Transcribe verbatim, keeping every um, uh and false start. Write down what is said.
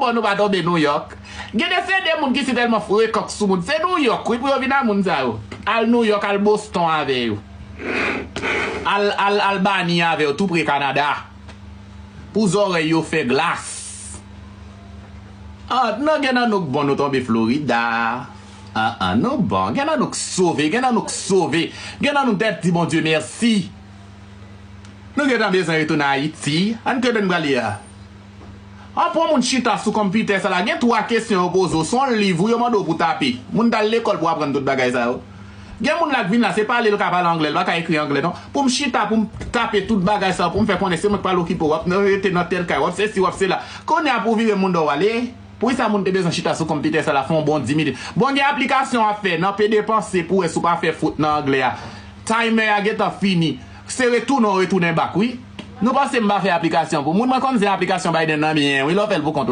Bon, nou pa tonbe Nouyòk. Gen de se de moun ki si tèlman frekan k sou moun. Se Nouyòk, wi, pou yo vin a moun sa yo. Al Nouyòk, al Boston avè yo. Al, al Albany avè yo, tou pre Kanada. Pou zòrèy yo fè glas. Ah, non, gen nan nou k bon, nou tonbe Florida. Ah, ah, nou bon. Gen nan nou k sove, gen nan nou k sove. Gen nan nou tèt di Bondye mèsi. Nou gentan bezwen retounen Ayiti. Ann kote n prale a? An pran moun chita sou konpitè sa la. Gen twa kesyon yo poze w. Se yon liv wi yo mande w pou tape. Moun t al lekòl pou aprann tout bagay sa yo. Gen moun la k vin la, se pale l ka pale anglè, l pa ka ekri anglè non. Pou m chita, pou m tape tout bagay sa yo, pou m fè konnen se mwen k pral okipe w, w ap nan rete nan tèl kay, w ap se si, w ap se la. Kounye a pou w vire moun do w ale. Poukisa moun te bezwen chita sou konpitè sa la fè yon bon dis minit? Bon, gen aplikasyon w ap fè, nan pede panse pou wè si w pa fè fot nan anglè a. Timer a gentan fini. Se retounen w retounen bak, wi. Nou panse m pa fè aplikasyon pou moun, mwen konn se aplikasyon Biden nan myen, wi, lè w fè l pou kont ou la.